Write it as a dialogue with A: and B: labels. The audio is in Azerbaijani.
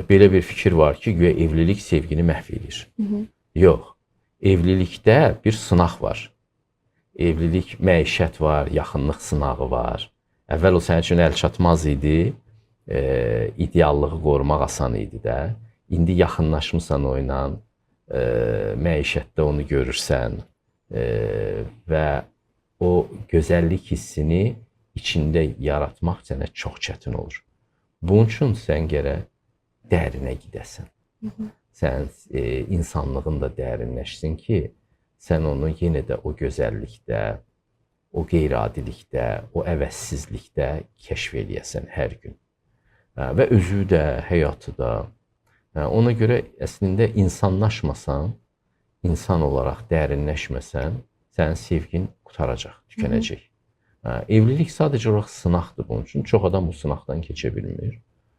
A: Belə bir fikir var ki, güya evlilik sevgini məhv eləyir. Yox. Evlilikdə bir sınaq var. Evlilik məişət var, yaxınlıq sınağı var. Əvvəl o sənin üçün əlçatmaz idi. İdeallığı qorumaq asan idi də. İndi yaxınlaşmısan o ilə, məişətdə onu görürsən və o gözəllik hissini içində yaratmaq sənə çox çətin olur. Bunun üçün sən gərək dərinə gedəsən. Sən insanlığın da dərinləşsin ki, sən onu yenə də o gözəllikdə, o qeyri-adilikdə, o əvəzsizlikdə kəşf eləyəsən hər gün. Və özü də, həyatı da. Ona görə əslində insanlaşmasan, insan olaraq dərinləşməsən, sənin sevgin qurtaracaq, tükənəcək. Evlilik sadəcə olaraq sınaqdır bunun üçün. Çox adam bu sınaqdan keçə bilmir.